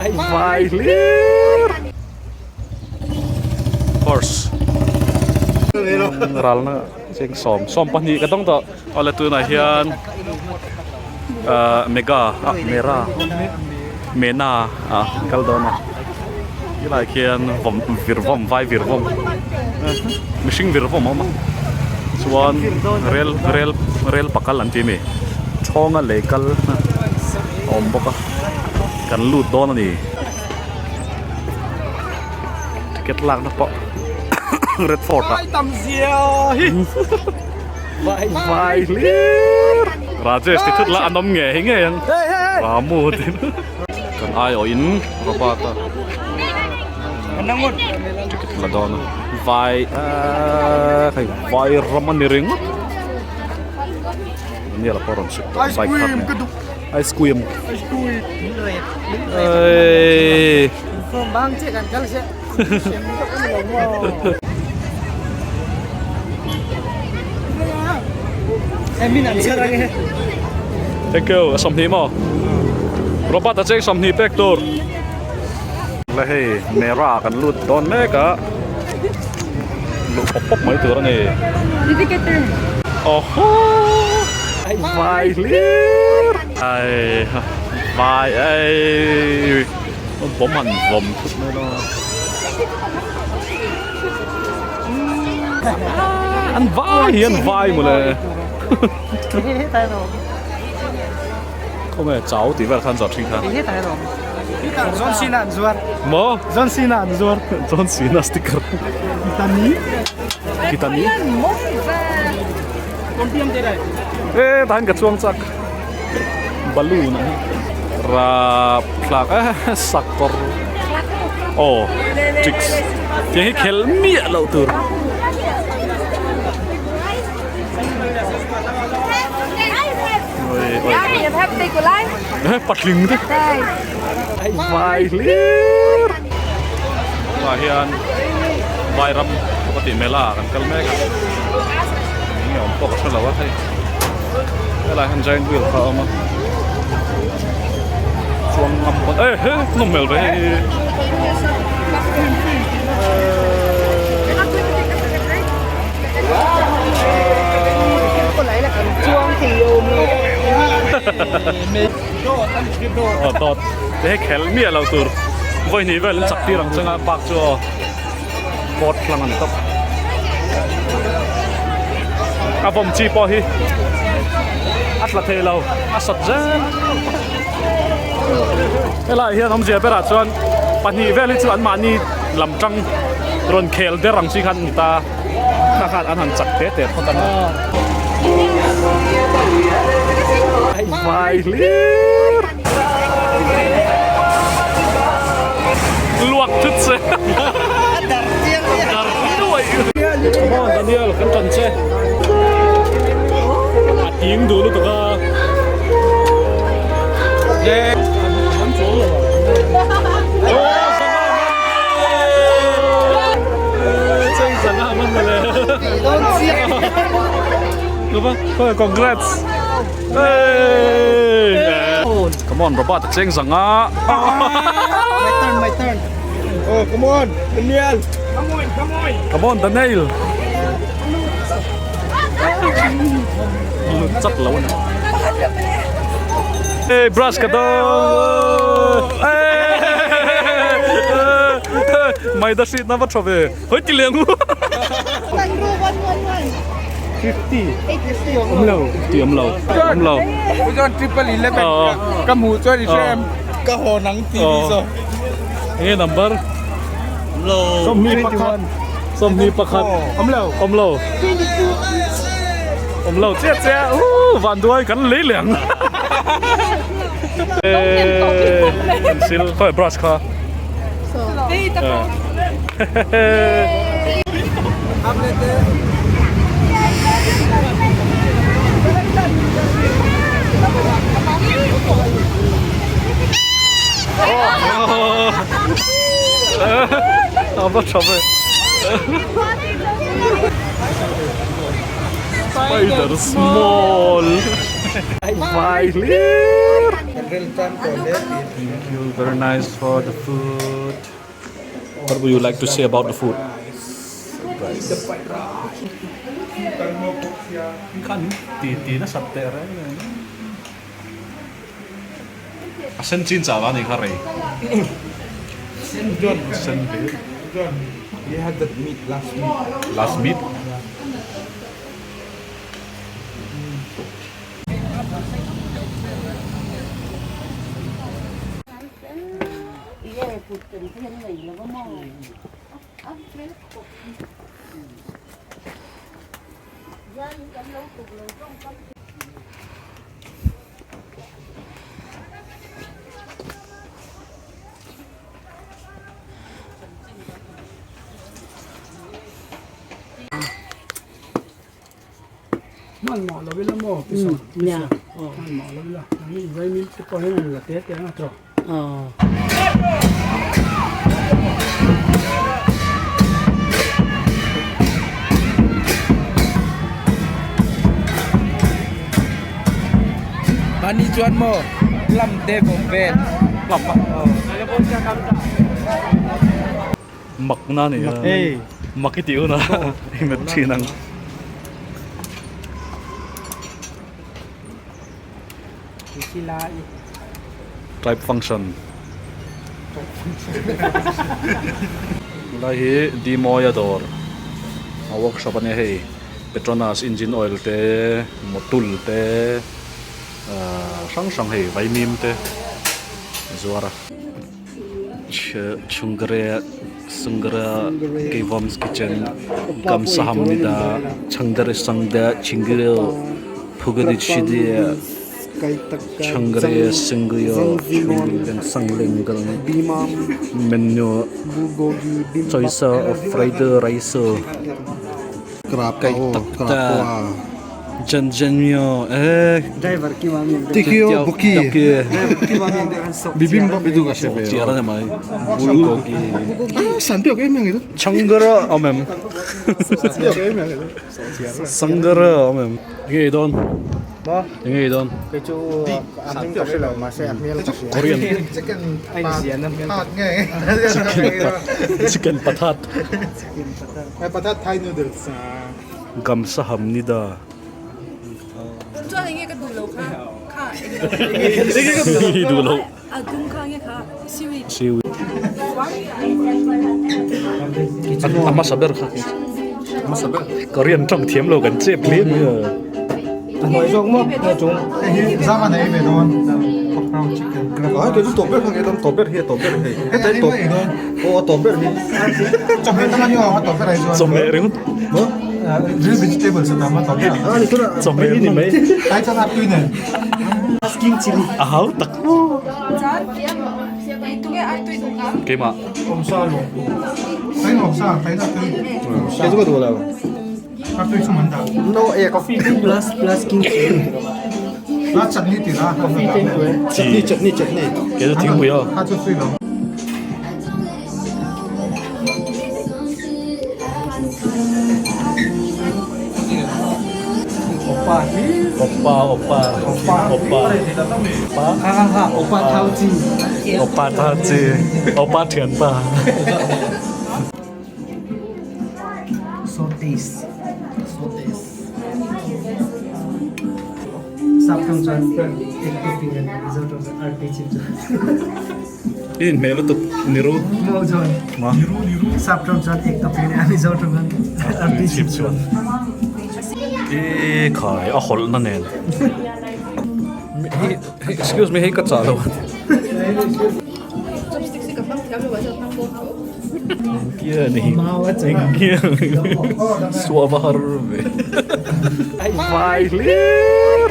Vai hlir. Horse. Ralna cheng sawm 20 ka dawng tawh. Awle tunah hian mega ah mera mena ah kal dawn a. Helai khian vawm vir vawm vai vir vawm mihring vir vawm a awm a. Chuan rel rel rel pakal an ti a mi thawnga lei kal a awm bawk a. Kan lut dawn a ni. Ticket lakna pawh Red Fort ah. Vai hlir. Rajesh ti thut la an awm ngei ngei ang. Ramu tin. Kan aiawh in Robert a ticket la dawn a. Vai hei vai ram a ni ringawt. Nia la pawh rawn chhuk tawh bike khat nen. Ice cream. Ice cream. Ey. Bang che kan kal se. Thank you. 20 maw? Robert a cheng 20 pek tur. Le hei mera kan lut dawn mek a. Luh pawp pawp mai tur a ni. Oho! Vai hlir ai vai ei bawm han vawm thut mai lo an vai hi an vai mawle khawnge chau tih vel khan zawrh thin kha John Cena an zuar maw John Cena an zuar John Cena sticker Kitani Kitani E tahan ka chuang chak balloon a hi rap thlak e sakawr aw tricks tiang hi khel miah loh tur. Patling te vai hlir tunah hian vai ram ka tih mela kan kal mek a eng nge awm pawh ka hre lo a hei helai hian giant wheel kha a awm a chuang ngam pawn e he nawm hmel ve hei hi. Aw dawt te hi khel miah lo tur vawi hnih vel an chak tir ang changa bak chu aw court hlang a ni tawp a vawm chi pawh hi a tla thei lo a sawt zel helaiah hian awmzia berah chuan pahnih vel hi chu anmahni lam tang rawn khel der ang chi khan a ni ta kha khan an han chak te te phawt a ni. Vai hlir. Luak thut che. Dar nuai. Come on Daniel kan tan che. A ting duh lutuk a. Congrats. Hey. Come on Robert cheng zanga. My turn, my turn. Oh, come on, Daniel. Come on, come on. Come on Daniel. Chak lo ani. Hey brush ka dawng. Mai da hrit na va tha ve. Hoi ti leng u. 50. Awm lo. 50 awm lo. Awm lo. Pu John triple 11 ka hmuh chuan i hre em? Ka haw nang tih ni zawk. Enge number? Awm lo. 21. 21. Awm lo. Awm lo. Awm lo chiah chiah. Ooh van duai kan lei leh ang. Pencil khawi brush kha. A va tha ve. Spider small. Vai hlir. Thank you very nice for the food. What would you like to say about the food? Khan ti ti nasat teh reng nen. A sen chin chah vang a nih kha rei. Sen hlir. We had that meat last week. Last meat? Mahni chuan maw plum te vawm vel. Plum a. Mak na ni a. Mak i tih hunah i met thin ang. Type function. Helai hi Dimoya dawr a workshop a nia hei Petronas engine oil te motul te ahh hrang hrang hei vaimim te a zuar a. Chhungre Sungre Kevom's kitchen Gamsahamnida Changdare Sangda Chingrio Pugadichidi Changre Singrio Chungling Sanglingal Menu Choice of fried rice Kai takta Janjanmyo eh Tikio Buki Bibimbap itu ka hre ve Chiar a ni mai Bulgogi Sanpiak em ang itu Changara awm em Sanpiak em ang itu Sangara awm em Enge ei dawn Enge ei dawn Kei chu a hming ka hre lo mahse a hmel ka hria Korean Chicken A inziahna hmel Pathat nge Chicken pathat Pathat Thai noodles Gamsahamnida Chuan enge ka duh lo kha kha enge duh lo a dum kha enge kha seaweed seaweed a hmasa ber kha hmasa ber Korean tawng thiam lo kan chep hle mai a a hnuai zawk maw hnuai chung hei hi zam a nei ve dawn chicken ai kei chu tawp ber kha nge dawn tawp ber hi a tawp ber hei heta hi tawp aw a tawp ber hi chawhmeh tam a ni awm a tawp ber ai chuan chawhmeh ringawt Green vegetables a tam a tawp ber chawhmeh ni mai ai chuan a tui nen skin chili a hau tak maw keimah awmsa lo tui awmsa tui na tui kei chu ka duh lo a tui chu man dah no e coffee plus plus king chili plus chutney tih a coffee teng tui chutney chutney chutney kei chu thingpui a a chu tui lo Oppa hi Oppa oppa Oppa oppa Ha ha ha oppa thau chi Oppa thau chi oppa thian pa So taste so taste Sap tawng chuan ek topping a ni Mizo tawng chuan arti chip chuan. I inhmeh lutuk niru. Maw chuan sap tawng chuan ek topping a ni Mizo tawng chuan arti chip chuan. I khai a hawlh na nen. Hei excuse me hei ka chah lo. Chopsticks hi ka hmang thiam lo a chuan hmang dawn tho. Engkia ni. Engkia. Suah va har ve. Vai hlir.